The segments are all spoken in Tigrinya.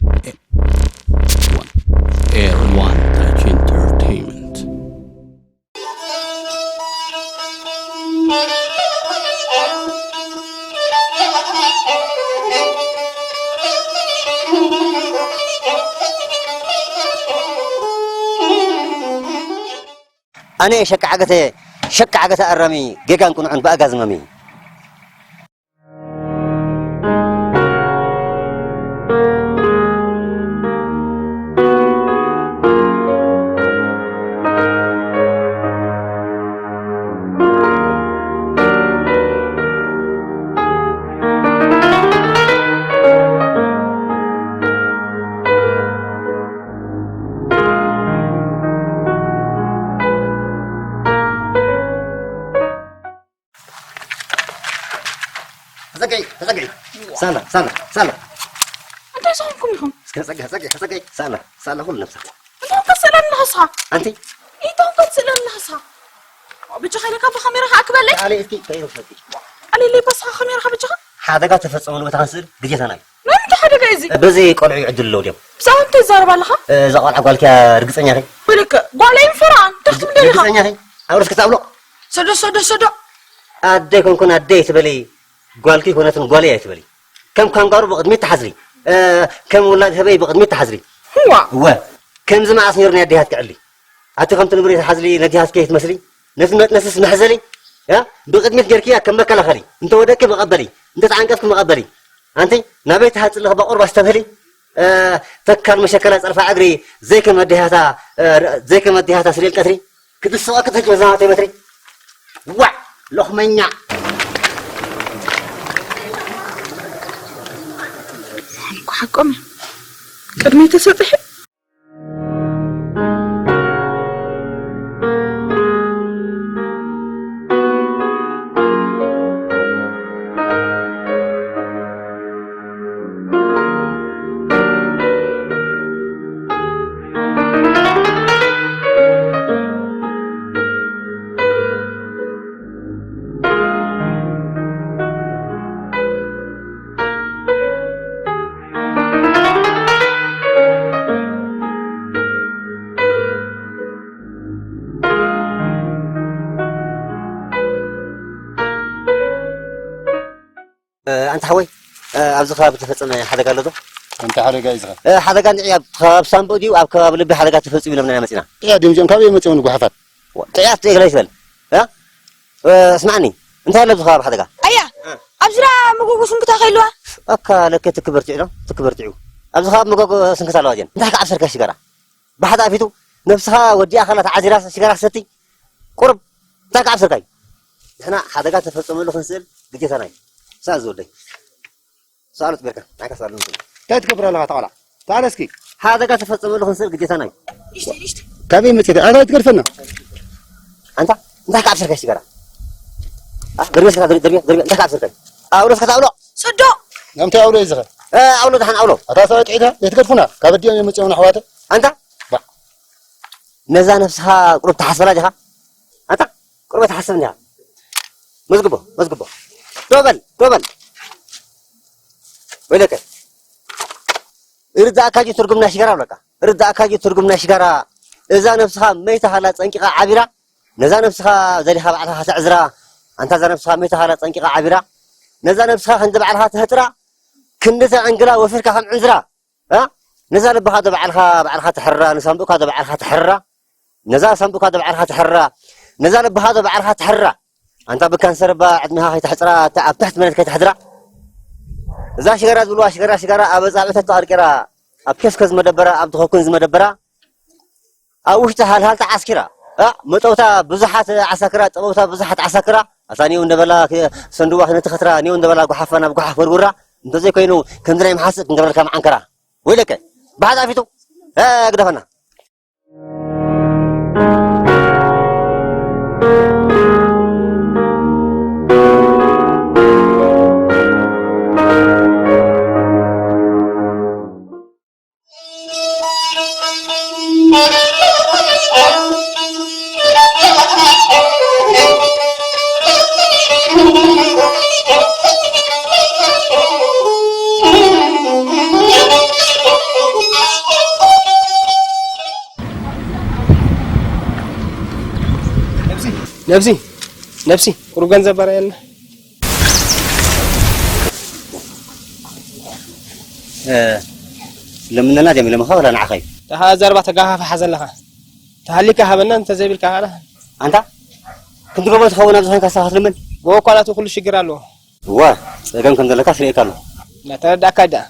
One. Air One Touch Entertainment. ኣነ ሸቃ ዓገተ፣ ሸቃ ዓገተ ኣራሚ፣ ጌጋን ቁኑዕን ብኣጋ ዝመሚ። ተጸግዒ፣ ተጸግዒ። ሳላ፣ ሳላ፣ ሳላ። እንታይ ዝኾንኩም ኢኹም? እስከ ተጸግዒ፣ ተጸግዒ፣ ተጸግዒ። ሳላ፣ ሳላ፣ ኩሉ ነብሳ። እንታይ ትስእለኒ ኣለኻ ንስኻ? ኣንቲ? እንታይ ትስእለኒ ኣለኻ ንስኻ? ብቻ ኸይደ ካብ ካሜራ ኸኣ ክበለይ? ኣለ እስኪ፣ ከይሩ ፈቲ። ኣለ ኢለይ በስኻ ካሜራ ኸኣ ብቻኻ? ሓደጋ ተፈጸመሉ ቦታ ክንስእል ግዴታና እዩ። ናይ ምንታይ ሓደጋ እዩ እዚ? በዚ ቆልዑ ይዕድል ኣለዉ ድዮም? ብዛዕባ እንታይ ትዛረብ ኣለኻ? እዛ ቆልዓ ጓልኪ እያ ርግጸኛ ኸይ? ወይለከ፣ ጓለይ ምፈራን፣ እንታይ ክትብል ደሊኻ? ርግጸኛ ኸይ? ኣብ ርእስኪ ተኣብሎ? ሰዶ፣ ሰዶ፣ ሰዶ። ኣደይ ኮንኩን ኣደይ ትበሊ፣ ጓልኪ ኮነትን ጓለይ ኣይትበሊ። ከም ካንጋሩ ብቕድሚት ትሓዝሪ፣ እ፣ ከም ውላድ ህበይ ብቕድሚት ትሓዝሪ። እዋ። እወ። ከምዚ መዓስ ነይሩ ናይ ኣዴታት ክዕሊ? ኣቲ ከም ትንብሪ ትሓዝሊ ነዲሃስ ከይት መስሊ ነቲ መጥነስስ መሕዘሊ ያ ብቅድሚት ጌርክያ ከም መከላኸሊ እንተ ወደቅኪ መቐበሊ እንተ ተዓንቀፍኪ መቐበሊ ኣንቲ ናበይ ትሃጽ ኣለኺ በቁርብ ኣስተብህሊ እ፣ ተካል መሸከላ ጸርፋ እግሪ ዘይከመድህያታ እ፣ ዘይከመድህያታ ስሌል ቀትሪ ክትስቐኪ ትሕጂ መዛናተይ በትሪ ዋዕ ሎኽመኛ እኮ ሓቆም እዩ። ቅድሚ ተሰጥሒ ኣንታ ሓወይ ኣብዚ ከባቢ ተፈፀመ ሓደጋ ኣሎ ዶ? እንታይ ሓደጋ እዩ ዝኸ? ሓደጋ እንድዒ ኣብ ከባቢ ሳምቦ ድዩ ኣብ ከባቢ ልቢ ሓደጋ ተፈፂሙ ኢሎምና ኢና መፂና። ጥያ ድዮም እዚኦም ካበይ እዮም መፂኦም ንጉሓፋት? ጥያት ጥያ ገለ ይትበል። ስማዕኒ እንታይ ኣሎ ኣብዚ ከባቢ ሓደጋ? ኣያ ኣብ ዝራ መጎጎ ስንክታ ከይልዋ። ኣካ ለከ ትክበርትዑ ዶ ትክበርትዑ ኣብዚ ከባቢ መጎጎ ስንክታ ኣለዋ ጀን እንታይ ከዓብሰልካ ሽጋራ? ባሕቲ ኣፊቱ ነብስኻ ወዲኣ ከላ ተዓዚራ ሽጋራ ክሰቲ ቁሩብ እንታይ ክዓብሰልካ እዩ? ንሕና ሓደጋ ተፈጸመሉ ክንስእል ግዴታና እዩ። ሰኣል ዝወደይ ሰኣሉ ትበልካ ናይካ ሰኣሉ ንስኡ እንታይ ትገብር ኣለኻ ተቐላ ተኣለ እስኪ ሓደጋ ተፈጸመሉ ክንስእል ግዴታና እዩ። ካበይ መጽእካ ኣታ ትገድፈና ኣንታ እንታይ ክዓብሰልካ ሽጋራ? ደርቤስካ ደርቤ ደርቤ እንታይ ክዓብሰልካ እዩ? ኣውሎ እስከ ታውሎ ሰዶ ናምታይ ኣውሎ እዩ ዝኸ ኣውሎ ደሓን ኣውሎ ኣታ ሰብኣይ ጥዒታ የትገድፉና ካብ ኣዲኦም እዮም መፅኦም ኣሕዋተ ኣንታ ነዛ ነብስኻ ቁሩብ ትሓስበላ ዲኻ ኣንታ ቁሩብ ኣይትሓስብን ዲኻ መዝግቦ መዝግቦ ዶ በል ዶ በል ወይለከ ርዳእካ ጂ ትርጉም ናይ ሽጋራ ብለካ ርዳእካ ጂ ትርጉም ናይ ሽጋራ እዛ ነብስኻ መይታ ሃላ ፀንቂቓ ዓቢራ ነዛ ነብስኻ ዘሊኻ ባዕልኻ ከተዕዝራ ኣንታ እዛ ነብስኻ መይታ ሃላ ፀንቂቓ ዓቢራ ነዛ ነብስኻ ክንዲ ባዕልኻ ተህጥራ ክንዲ ተዕንግላ ወፊርካ ከም ዕንዝራ ነዛ ልብኻ ዶ ባዕልኻ ባዕልኻ ትሕርራ ንሳንቡእካ ዶ ባዕልኻ ትሕርራ ነዛ ሳንቡእካ ዶ ባዕልኻ ትሕርራ ነዛ ልብኻ ዶ ባዕልኻ ትሕርራ ኣንታ ብካንሰር እባ ዕድሜኻ ከይተሕፅራ እታ ኣብ ትሕቲ መሬት ከይተሕድራ እዛ ሽገራ ዝብልዋ ሽገራ ሽጋራ ኣብ ኣፃብዕቲ ተቐርቂራ ኣብ ኬስኮ ዝመደበራ ኣብ ድኸኩን ዝመደበራ ኣብ ውሽጢ ሃልሃል ተዓስኪራ መጠውታ ብዙሓት ዓሳክራ ጠበውታ ብዙሓት ዓሳክራ ኣታ ኔው እንደበላ ሰንድዋ ክነቲ ከትራ ኔው እንደበላ ጓሓፋ ናብ ጓሓፍ ወርውራ እንተዘይኮይኑ ከምዚ ናይ መሓስእ ክንገብረልካ መዓንከራ ወይለከ ብሓጣፊቱ ግደፈና ነብሲ ነብሲ ቁሩብ ገንዘብ በራየና። ለምነና ድዮም ኢሎምኻ ወላ ንዓኻ እዩ? ደሓ ዘረባ ተጋፋፍሓ ዘለኻ። ተሃሊካ ሃበና፣ እንተዘይብልካ ከኣ ኣንታ ክንዲ ጎቦ ትኸውን ኣብዚ ኾይንካ ንስኻ ክትልምን? ጎቦ እኳ ናቱ ኩሉ ሽግር ኣለዎ። እወ፣ ጸገም ከም ዘለካ ስሪኤካ ኣለኹ። እናተረዳእካ ደኣ።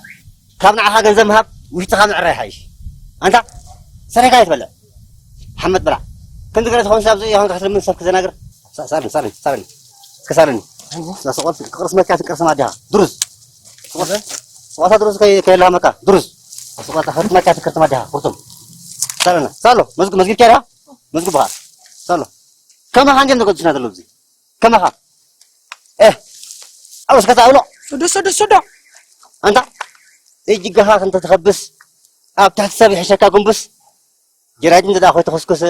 ካብ ንዓኻ ገንዘብ ምሃብ ውሽጥኻ ምዕራይ ይሓይሽ። ኣንታ ሰሪሕካ ኣይትበልዕ። ሓመድ ብላዕ። ክንዲ ገለ ትኸውን ሰብ ኣብዚ ኾይንካ ክትልምን ሰብ ክትዘናግር። ሳ- ሳልኒ ሳልኒ ሳልኒ እስከ ሳልኒ። ስቆት ክቅርስ መካ ትቅርስ ማዲኻ ድሩዝ። ስቆት- ስቆታ ድሩዝ ከይ- ከየላመካ ድሩዝ። ስቆታ ክቅርስ መካ ትቅርስ ማዲኻ ኩርቱም። ሳልኒ ሳሎ መዝግ መዝጊብ ኬዳ መዝግ በኻ ሳሎ። ከማኻ እንዲም ተገድስና ዘሎ ኣብዚ ከማኻ ኤህ ኣውስ ከተብሎ ሱዱ ሱዱ ሱዱ። ኣንታ እጅጋኻ ክንተ ትኸብስ ኣብ ትሕቲ ሰብ ይሕሸካ ጉንብስ። ጀራዲን ደኣ ኮይተ ኹስኩስ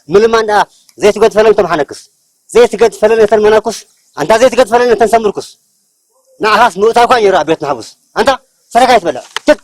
ምልማን ደኣ ዘይትገድፈለን ተምሓነክስ ዘይትገድፈለን እተን መናኩስ ኣንታ ዘይትገድፈለን እተን ሰምርኩስ። ንዓኻስ ምእታውካ ነይሩ ኣብ ቤት ንሓቡስ ኣንታ ሰረካ ይትበልዕ ትት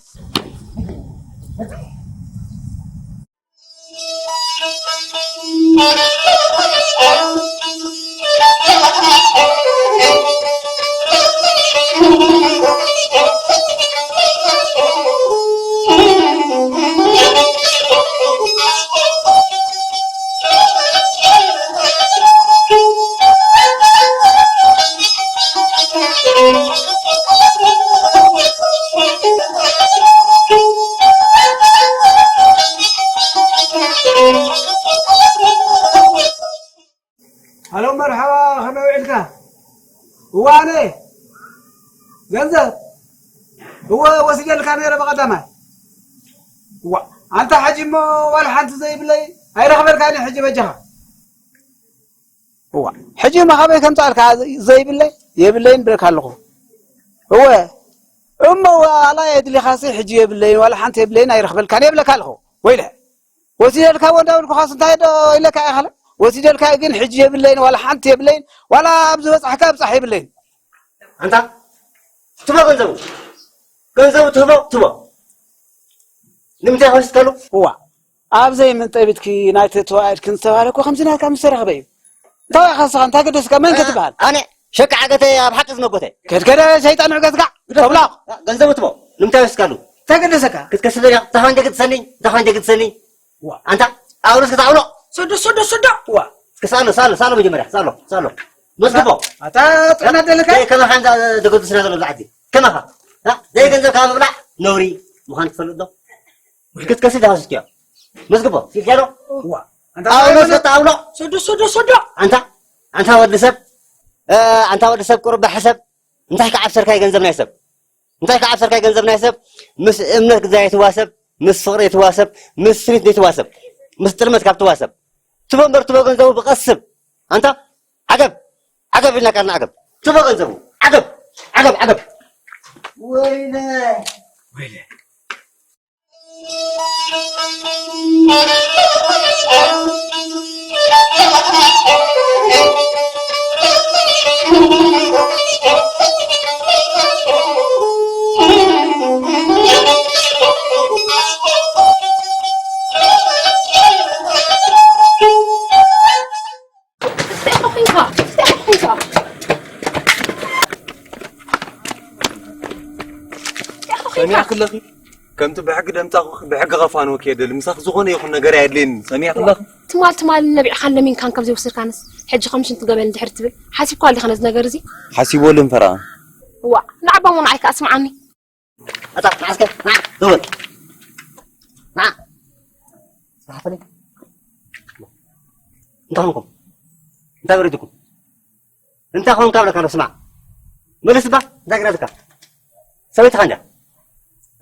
ሃሎ መርሓባ ከመይ ውዒልካ? እዋነ ገንዘብ እወ ወሲደልካ ነይረ ብቐዳማይ። እዋ ኣንታ ሕጂ እሞ ዋላ ሓንቲ ዘይብለይ ኣይረኽበልካን እየ ሕጂ በጃኻ። እዋ ሕጂ እሞ ካበይ ከምፃልካ ዘይብለይ የብለይን ብለካ ኣለኹ። እወ እሞ ዋላ የድሊኻሲ ሕጂ የብለይን ዋላ ሓንቲ የብለይን ኣይረኽበልካን እየ ብለካ ኣለኹ። ወይለ ወሲደልካ ወንዳ ወልኩኻስ እንታይ ዶ ኢለካ ኢኻለ ወሲደልካ ግን ሕጂ የብለይን ዋላ ሓንቲ የብለይን ዋላ ኣብ ዝበፅሕካ ኣብፃሕ የብለይን። ኣንታ ትቦ ገንዘቡ ገንዘቡ ትህቦ ትቦ ንምንታይ ወሲድካሉ? እዋ ኣብ ዘይምንጠቢትኪ ናይ ተተዋኢድክን ዝተባህለ እኮ ከምዚ ናትካ ምስ ተረኽበ እዩ። እንታይ ኢኻ ንስኻ እንታይ ገደስካ መን ከ ትበሃል? ኣነ ሸቃ ዓገተ ኣብ ሓቂ ዝመጎተ ከድከደ ሸይጣን ዕገትካ ተብላኽ ገንዘቡ ትቦ ንምንታይ ወሲድካሉ? እንታይ ገደሰካ? ክትከስብ ደሊኻ እንታይ ኾንካ ግድሰኒ እንታይ ኾንካ ግድሰኒ ኣንታ ኣውርስ ክታውሎ ሰዶ ሰዶ ሰዶ ዋ እስከ ሳሎ ሳሎ ሳሎ መጀመርያ ሳሎ ሳሎ መስግቦ ኣታ ጥዕና ደለካ ከመ ሓንዛ ደገዱ ስና ዘሎ ብዛዕቲ ከመኻ ዘይ ገንዘብ ካብ ምብላዕ ነውሪ ምዃን ትፈልጥ ዶ ክትከሲ ዳሃስኪዮ መስግቦ ሲልኪያዶ ዋ ኣውሎ ሰታ ኣውሎ ሰዶ ሰዶ ሰዶ ኣንታ ኣንታ ወዲ ሰብ ኣንታ ወዲ ሰብ ቁርባ ሕሰብ እንታይ ከዓብሰርካይ ገንዘብ ናይ ሰብ እንታይ ከዓብሰርካይ ገንዘብ ናይ ሰብ ምስ እምነት ግዛይ ትዋሰብ ምስ ፍቕሪ ትዋሰብ ምስ ስኒት ዘይትዋሰብ ምስ ጥልመት ካብ ትዋሰብ ትቦ እምበር ትቦ ገንዘቡ ብቐስብ ኣንታ ዓገብ ዓገብ ኢልና ቃልና ዓገብ ትቦ ገንዘቡ ዓገብ ዓገብ ዓገብ ወይለ ወይለ ሰሚዕኪ ኣለኺ? ከምቲ ብሕጊ ደምጻኹኺ ብሕጊ ከፋንወኪ እየ ደሊ። ምሳኺ ዝኾነ ይኹን ነገር ኣየድልየንን። ሰሚዕኪ ኣለኺ? ትማል ትማል ነቢዕካን ለሚንካን ከም ዘይወሰድካንስ ሕጂ ከም ሽንቲ ገበል እንድሕር ትብል ሓሲብካሉ ዲኻ ነዚ ነገር እዚ? ሓሲበሉ እምፈራ። እዋእ ንዓባ እሞ ንዓይ ከኣ ስምዓኒ። ኣታ ንዓስከ ንዓ ደወል ንዓ ጸሓፈለይ እንታይ ኾንኩም እንታይ ወሪድኩም እንታይ ኾንካ ብለካ ኣሎ ስማዕ መልስ ባ እንታይ ግረዝካ ሰበይትኻ እንድያ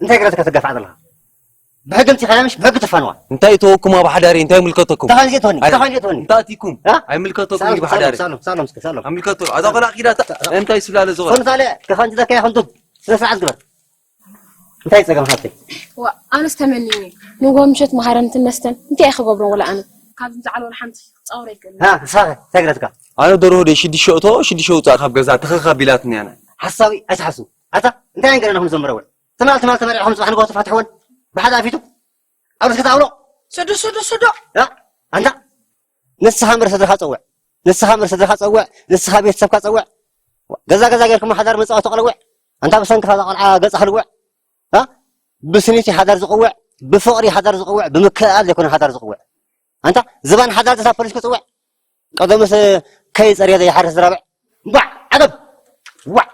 እንታይ ግረዝካ ተጋፍዓ ዘለኻ ብሕጊ ምፂኻያ ምሽ ብሕጊ ትፋንዋ እንታይ ተወኩም ኣብ ሓዳሪ እንታይ ምልከተኩም እንታይ ኾንጂ ትኾኒ እንታይ ኾንጂ ትኾኒ እንታይ ኣቲኩም ኣይምልከተኩም እዩ ብሓዳሪ ሳሎም ሳሎም እስከ ሳሎም ኣይምልከቶ ኣታ ቆልዓ ኪዳ እንታይ ስብላለ ዝኾነ ኾንታለ ከኸንጂ ዘካያ ኾንቱ ስነ ስርዓት ግበር እንታይ ጸገም ሃብተይ? ዋ ኣነስ ተመኒኒ ንጎ ምሸት መሃረምትን መስተን እንታይ ክገብሮ ወላ ኣነ ካብዚ ዝዓለ ወላ ሓንቲ ክጻወር ኣይክእልን። ሃ ንስኻ እንታይ ግረትካ? ኣነ ደርሆ ደይ ሽዱሽተ እቶ ሽዱሽተ ውጻእ ካብ ገዛ ትኽኽ ኣቢላትኒ ኣነ። ሓሳዊ ኣይትሓሱ። ኣታ እንታይ ኣይንገረና ከም ዘምረወን ትማል ትማል ተመሪዕኹም ጽባሕ ንግሆ ተፋትሕወን ብሓደ ኣፊቱ ኣብ ርእስካ ተኣውሎ። ስዱ ስዱ ስዱ። ኣንታ ንስኻ እምበር ሰድርኻ ጸውዕ። ንስኻ ምር ስድራኻ ጸውዕ፣ ንስኻ ቤተሰብካ ጸውዕ። ገዛ ገዛ ጌርኩም ሓዳር መጻወቲ ቀልውዕ። ኣንታ ብሰንክኻ እዛ ቆልዓ ገጻ ክልውዕ። እ? ብስኒት እዩ ሓዳር ዝቕውዕ፣ ብፍቕሪ ሓዳር ዝቕውዕ፣ ብምክእኣል ዘይኮነ ሓዳር ዝቕውዕ። ኣንታ ዝባን ሓዳር ዘታ ፖሊስ ክጽውዕ። ቀደምስ ከይጸርየ ዘይሓርስ ዝራብዕ። ቧዕ! ዓገብ! ዋዕ!